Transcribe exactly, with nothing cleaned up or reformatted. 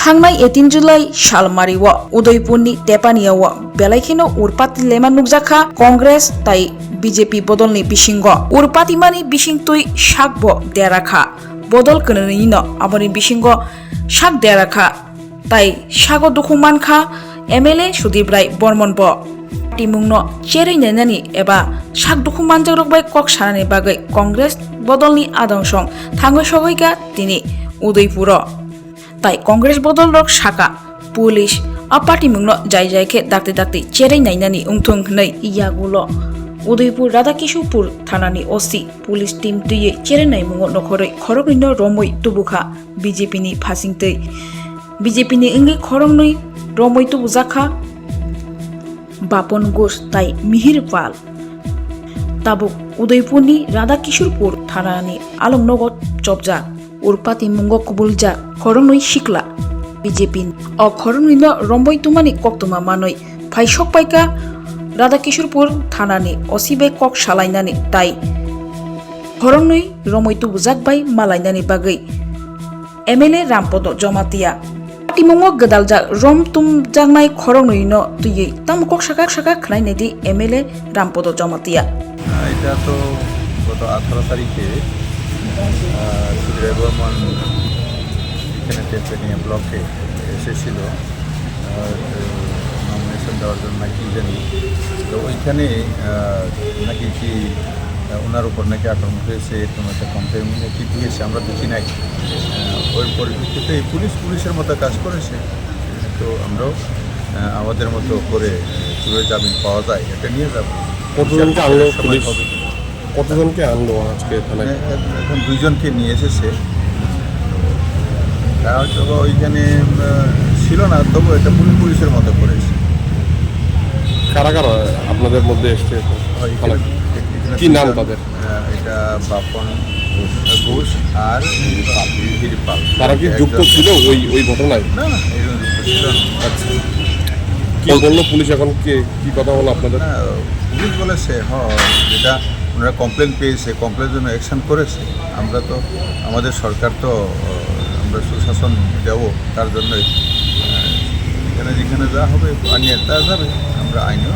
Thangnai eighteen July salmario Udaipurni Tepaniao belai kheno urpati lema nukjakha Congress tai B J P bodolni bisingo. Urpatimani bisingtwi sakbo derakha. Bodol kwnwino aboni bisingo sak derakha tai sago dukhu mankha M L A Sudip Rai Bormon bo. Timungno cherwi nainani eba sak dukhu manjakrok bai kok sanani bagwi Congress bodolni adong song thangwi sogwikha tini Udaipuro. Tai Congress bodolrok saka, police a party mungno jai jai khe dakti dakti cherwi nainani wngthung hwnwi yagulo Udaipur Radhakishorpur thanani O C police team twiwi cherwi naimungo nokhorwi khoroknwino romwi tubukha B J P ni phasingtwi. B J P ni wngwi khoroknwi romwi tubujakha Bapon Ghosh tai Mihir Pal. Tabuk Udaipurni Radhakishorpur thanani alongnogo chopjak. Urpati mungo kubuljak khoroknwi sikla B J P ni. O khoroknwino romwi tubumani koktwma manwi phai sokpaikha Radhakishorpur thanani O C bai kok salainani tai khoroknwi romwi tubujak bai malainani bagwi M L A Rampodo Jomatia. Timungo gwdaljak rom tumjaknai khoroknwino twiwi tamo kok saka saka khwnainai di M L A Rampodo Jomatia. এটা তো গত আঠারো তারিখে, আহ, সুধীর বর্মন এখানে তেজগাঁও ব্লকে এসেছিল, আহ, নমিনেশন দেওয়ার জন্য নাকি জানি। তো ওইখানে, আহ, নাকি কি, আহ, ওনার উপর নাকি আক্রমণ হয়েছে, এরকম একটা কমপ্লেন উনি কি দিয়েছে, আমরা তো চিনাই। আহ, ওই পরিপ্রেক্ষিতে এই পুলিশ পুলিশের মতো কাজ করেছে। তো আমরাও, আহ, আমাদের মতো করে, আহ, কিভাবে জামিন পাওয়া যায়, এটা নিয়ে যাবো। কতজনকে আনলো পুলিশ? কতজনকে আনলো আজকে থানায়? এ-, এ-, এখন দুইজনকে নিয়ে এসেছে। তারা হয়তো বা ওইখানে, আহ, ছিল না, তবু এটা পুলিশ পুলিশের মতো করেছে। কারা কারা আপনাদের মধ্যে এসছে এখন? হয়, এখানে থানায়? এখানে কি নাম দুইজন। তাদের? আহ, এটা বাপন ঘোষ আর হিরপাল। তারা কি যুক্ত ছিল ওই, ওই ঘটনায়? না, না, এরকম যুক্ত ছিল না। আচ্ছা। কি বললো পুলিশ এখন? কে, কি কথা হলো আপনাদের? না, পুলিশ বলেছে, হ, যেটা ওনারা কমপ্লেন পেয়েছে, কমপ্লেন জন্য অ্যাকশন করেছে। আমরা তো, আমাদের সরকার তো, আহ, আমরা সুশাসন দেব, তার জন্যই, আহ, এখানে যেখানে যা হবে, আইনে তা যাবে, আমরা আইনও